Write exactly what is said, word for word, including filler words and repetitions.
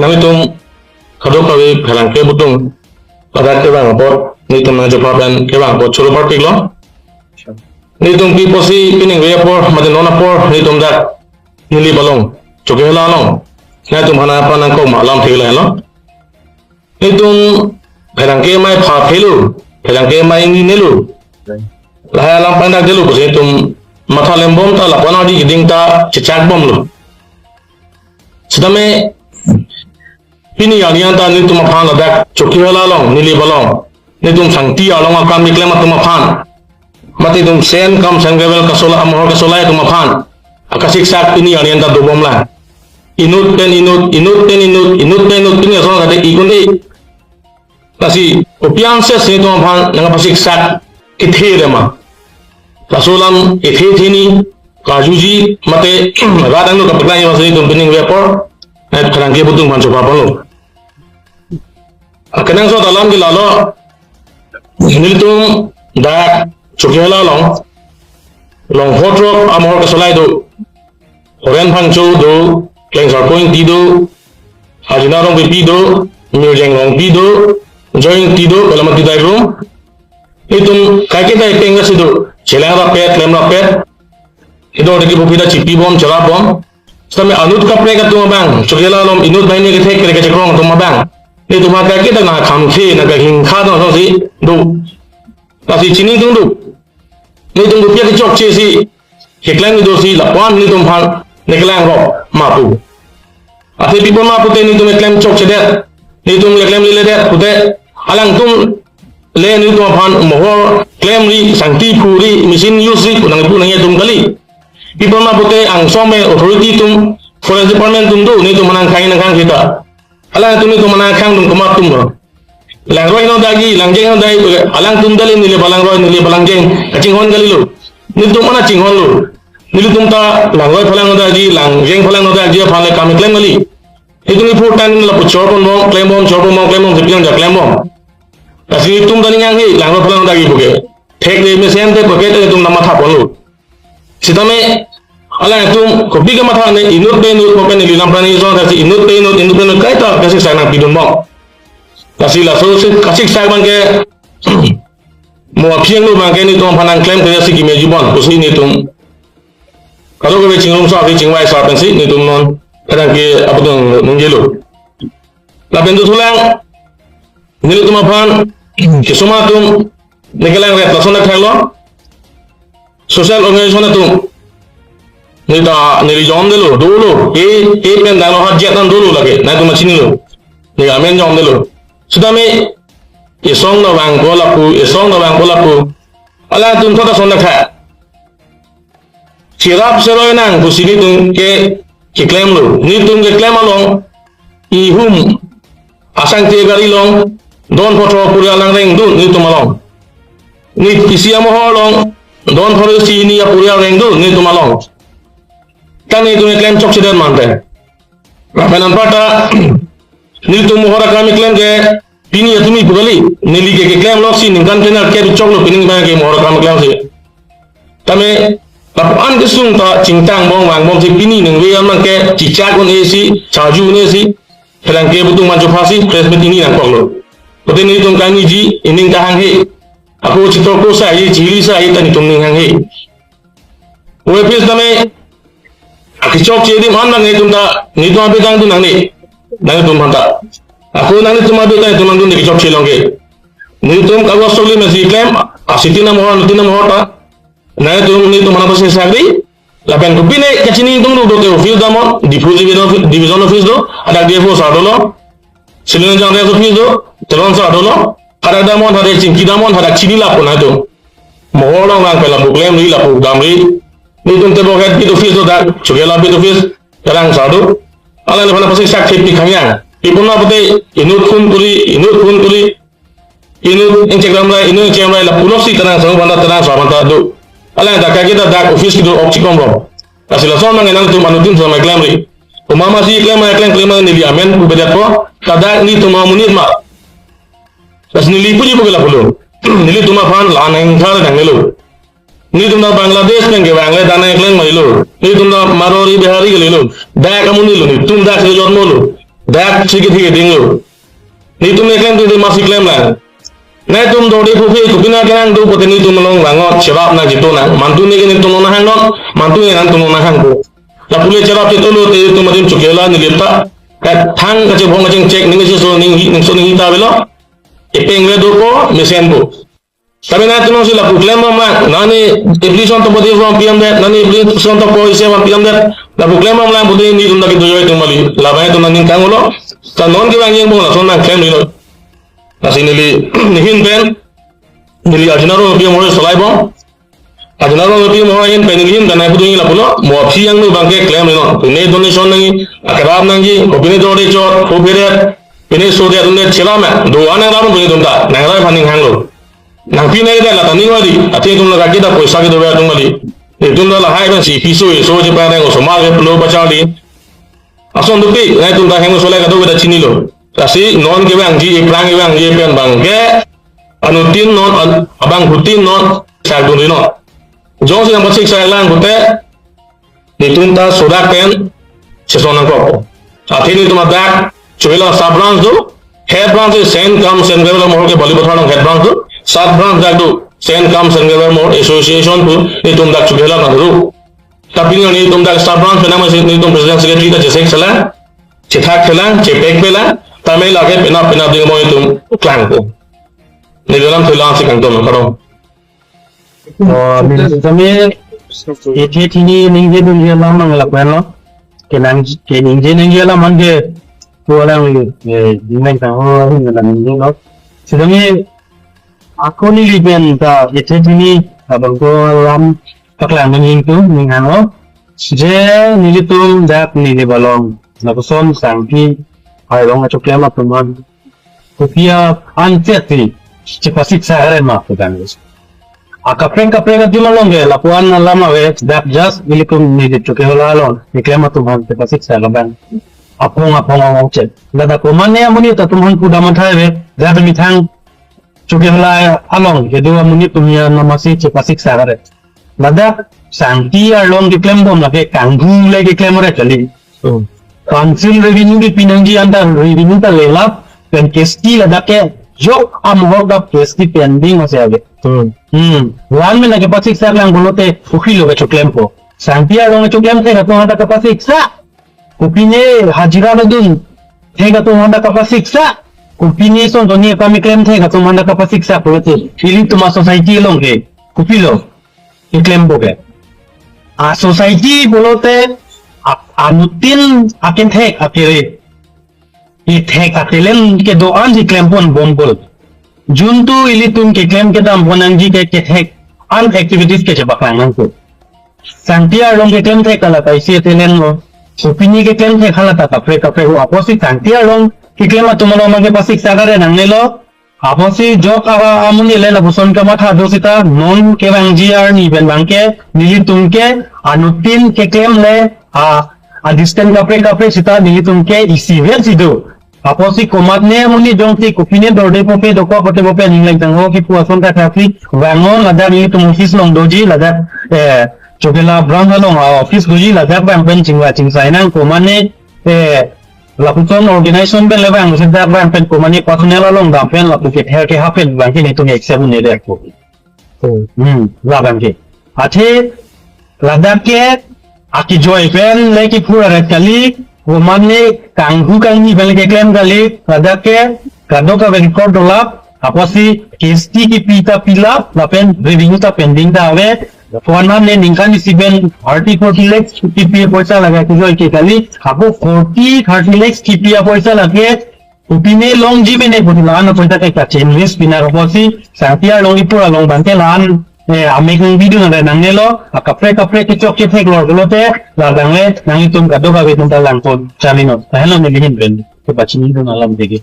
Nanglitum kadokave pherangke aputhak ladak kevang apot, nelitum nangjopa pen kevang apot choro parpiklo. Nelitum pi pusi pining ve apor, mate non apor, nelitum dak Nilip along, Chokihola along, nangtum aphan nangkok ma alam theklo. Nelitum pherangke amei pha phelo, pherangke amei ingni nelo. Lahai alam pangdak detlo pusi nelitum matha lembom ta lapu-an ardi keding ta chechakbomlo. Sitame pini arni an ta nelitum aphan ladak Chokihola along, Nilip along, nelitum sangti along akam keklem atum aphan, mate itum sen kam sen kevel kasola amohor kasolai atum aphan akasiksak pini arni an ta dobomlang. Inut pen inut, inut pen inut, inut pen inut, pini ason kate ikun de. Lasi kopi ansi si nelitum aphan nangpasiksak kethe re ma? Laso alam kethe theni karjuji mate rat angno kapeklang eva si nelitum pining ve apor, eh, pherangke aputhak aphan chopa ponlo. Akenangsot alam ke lalo, nelitum dak Chokihola along, along hotrok amohor kasolai do, Horen Phangcho do, Klengsarpo Ingti do, Arjuna Rongpipi do, Mirjeng Rongpi do, Joy Ingti do, Kalamati Dairum. Itum kaiketa ipeng si do, chelang rapet, klem rapet. Itum deki bupida chipibom, chelabom. Sitame anut kaprek atum abang, Chokihola along inut banghini kethek kere kechekrong atum abang, nelitum kaiketa nangkhamkhe, nangkahingkha atum si do. Lasi chini tung do. Nelitum kopi kechokche si keklem do si lapu-an nelitum aphan nangkelangrok ma pu. Athe pi apot ma pute nelitum keklem chokchedet, nelitum keklem leledet pute, alangtum le nelitum aphan mohor klemri, sangti phuri, machine use ri pu nangpu nangji atum kali. Pi apot ma pute angsong me authority atum, forest department atum do, nelitum aphan nangkhang nangkhang kita. Alangtum nelitum aphan nangkhang atum komat atum lo. Langroi henodakji, langjeng henodakji, alangtum dali neli palangroi, neli palangjeng kachinghon kalilo. Nelitum mana chinghonlo. Nelitum ta langroi phalang henodakji, langjeng phalang henodakji aphan le kam keklem kali. Itum iphur tan lapu chorponbom, klembom, chorponbom, klembom, sepiang ja klembom. Lasi nelitum ta ning hanghe, langroi phalang henodakji puke. Thekre mesen te puke te itum nangmatha ponlo. Sitame alangtum kopi kematha ne, inut pen inut, kopi neli lam prani son kasi inut pen inut, inut pen inut kaita kasiksak nangpidunbom. Lasi laso si kasiksak abangke mo aphiang lo abangke nelitum aphan nangklem kere si kimejibom pusi nelitum kadokave chingrumso ave chingvai sa pensi nelitum non pherangke aputhak nungjelo. Lapen dothulang, nelitum aphan kesoma atum nangkelangret lason thaklo. Social organization atum, neli ta neli jom detlo, dolo, e, e pen danglo hat jet an dolo lake, nangtum chinilo. Neli amen jom detlo. Sitame isong nangvangpo lapu, isong nangvangpo lapu, alangtum thot ason thak. Cherap cheroi nang pusi nelitum ke keklemlo. Nelitum keklem along, ihum asangti gari along, don phothor aporial nangrengdun nelitum along. Neli isi amohor along, don phothor isi hini aporial rengdun nelitum along. Tang nelitum keklem chokchedet mante. Lapen anparta, nelitum mohor akam keklem ke, pini atumi pu kali, neli ke keklemlok si ningkan penal ke choklo pining abangke mohor akam keklem si. Tame, lapu-an kesung ta chingthangbom vangbom si pini ningve amang ke chichak un-e si, charju un-e si, pherangke aputhak mancho phasi, press meet pini nangkoklo. Pute nelitum kaningje, ining kahanghe. Ako chitor ko sa ye, chili sa ye ta nelitum ning hanghe. Ove pis tame, akechokche adim an nang nelitum ta, nelitum abidang tu nangne, nanglitum aphan ta. Ako nanglitum abidang tu nangdun kechokche along ke. Nelitum kawas soli masi klem, asitin amohor, anutin amohor ta. Nanglitum, nelitum aphan pasiksak ri, lapen kopine kachini atum do te office damnon, Diphu division office, division office do, hadak D F O sir dolo, Silon Jang office do, Teron sir dolo, hadak damnon, hadak chingki damnon, hadak chini lapu nangtum. Mohor along nangpela buklem ri lapu damri. Nelitum te boket beat office do dak, Chokihola beat office, Terang sir do. Alangliphan pasiksak thepi khangyang. Ipuna pute inut phone kuri, inut phone kuri. Inut ingchek damrai, inut ingchek damrai lapulosi Terang sir aphan ta, Terang sir aphan ta do. Alang dak kaiketa dak office kedo ok chikom rom. Lasi lason nang nangtum anutin sama klemri. Umama si klem ma klem klem ma neli amen pu bedetpo. Ladak nelitum amonit ma. Lasi neli puji pu ke lapulo. Nelitum aphan la-an hengthar dang nelo. Nelitum ta Bangladesh pen kevang le dana ekleng mailo. Nelitum ta Marwari Bihari kalilo. Dak amonit lo, nelitum dak si jonmo lo. Dak chikit hi dinglo. Netum ne klem titi masi klem lang. Netum dorde phupi kopina kenang do pote netum along vangot cherap nangji to nang. Mantu ne ke netum along nanghangnon, mantu ne nangtum along nanghangpo. Lapu le cherap chitolo te netum adim chukela nilip ta. Kathang kachebong kachingchek ning kechiso ning hi, ning so ning hi ta avelo. Epeng le dopo, mesenpo. Tapi netum si lapu klem bom lang, nani application to bodi from P M det, nani application to po isi from P M det, lapu klem bom lang bodi netum dak kedo joi tum mali, labang tum nangning kanglo, ta non kevang jeng bom lason nangklemlo. Lasi neli, nehin pen, neli ajinaro P M hoi solai bom, ajinaro P M hoi hin pen neli hin pen nai puding lapulo, mo aphi angno abangke klemlo, pine donation nangji, akarap nangji, kopine dorde chot, kopine, pine so dia tum det chelam, do an nangram pine tum ta, nangrai phan ninghanglo. Nangpi nai da la tani wadi, ati tum la kaki da poisa kedo ba tum wadi. Itum da lahai pensi piso iso je pa deng osomar ke pelo pacharli. Ason dopi, nai tum ta hem solai kado da chinilo. Lasi non kevangji, ephrang kevangji pen abangke, anuttin non, an-, abangphutin non, sakdun non. Jongsi nangpacheksak lang pute, netum ta sodak pen chesong nangkok. Athe netum adak Chokela sub branch do, head branch si Saint cum Saint Gabriel Amahor ke Balipathar along head branch do, sub branch dak do Saint cum Saint Gabriel Amahor Association pu netum dak Chokela nang do. Tapi netum dak sub branch pen nangmasi netum president secretary ta chesek selang, chethak selang, chepek pelang, tame lake penap penap ding mo netum klangpo. Neli alam thulang si kangtum kardom. Oh, amen. Kami ethe thini ningje dun je lam nang lapen lo. Kenang keningje ningje lam man ke pulang eh neng ta ho hin na ningje lo. Sitame ako neli pen ta ethe thini abang ko lam paklang ningtu ninghang lo. Je nelitum dak neli balong lapuson sangpi arlong achoklem atum an kopi an chet si chepasik sa karen ma pu kan. Akaprek kaprek adim along ke lapu-an alam ave, dak just ilitum neli Chokihola along keklem atum an chepasik sa labang. Apong apong apong chet. Ladak komatne amonit atum an pudam athai ave, dak methang Chokihola along kedo amonit atum an masi chepasik sa karen. Ladak sangti arlong keklem bom lake kanghu le keklem re kali. Hmm. Council revenue kepi nangji anta revenue ta lelap pen K S T ladak ke jok amahor dap K S T pending masih ave. Hmm. Hmm. One mena kepasik sa lang pulote ukhi lo kechoklempo. Sangti arlong kechoklem thek atum anta kepasik sa. Kopine hajira ledun thek atum anta kepasik sa. Kopine son toni kami klem thek atum anta kepasik sa pulote. Ilitum a society along ke. Kopilo. Keklem bom ke. A society pulote a-, anuttin akenthek akere. Kethek ateleng kedo-an si klempon bom bom. Juntu ilitum keklem kedam pon nangji ke kethek an activities ke chepaklang nangkok. Sangti arlong keklem thek hala ta isi ateleng lo. Kopine keklem thek hala ta kaprek kaprek ho apotsi sangti arlong keklem atum along abang kepasik sa karen nangnelo. Apotsi jok ara amonit le lapuson kamatha do sita non kevangji arni pen abangke nelitum ke anuttin keklem le a, a distance kaprek kaprek sita nelitum ke isivet si do. Apotsi komatne amonit jongsi kopine dorde pope dokok pote pope ningleng tangho kipu ason ta traffic vangon ladak nelitum office along doji ladak eh Chokela branch along a office doji ladak abang pen chingva chingsai nang komatne eh lapuson organization pen le abang, sejak abang pen komatne personal along dam pen lapu kether ke happen abang ke netum accept un-e det ko. Hmm. Hmm, labang ke. Athe ladak ke akejoi pen le kiphur aret kali, komatne kanghu kangni pen le keklem kali, ladak ke kadokave record dolap, apotsi K S T kipi ta pilap, lapen revenue ta pending ta ave, Komatne ningkan isi pen thirty forty lakhs kipi apoisa lake kejoi ke kali. Ako forty thirty lakhs kipi apoisa lake kopine longji mene putila an apoisa ke kachin risk pina apotsi sangti arlong ipur along abangke la-an eh amek nangpidun nangnelo. Akaprek kaprek kechok kethek lor pulote la dangle nanglitum kadokave atum ta langpon charlino. Tahelo neli ahin pen kepachinidun alam dege.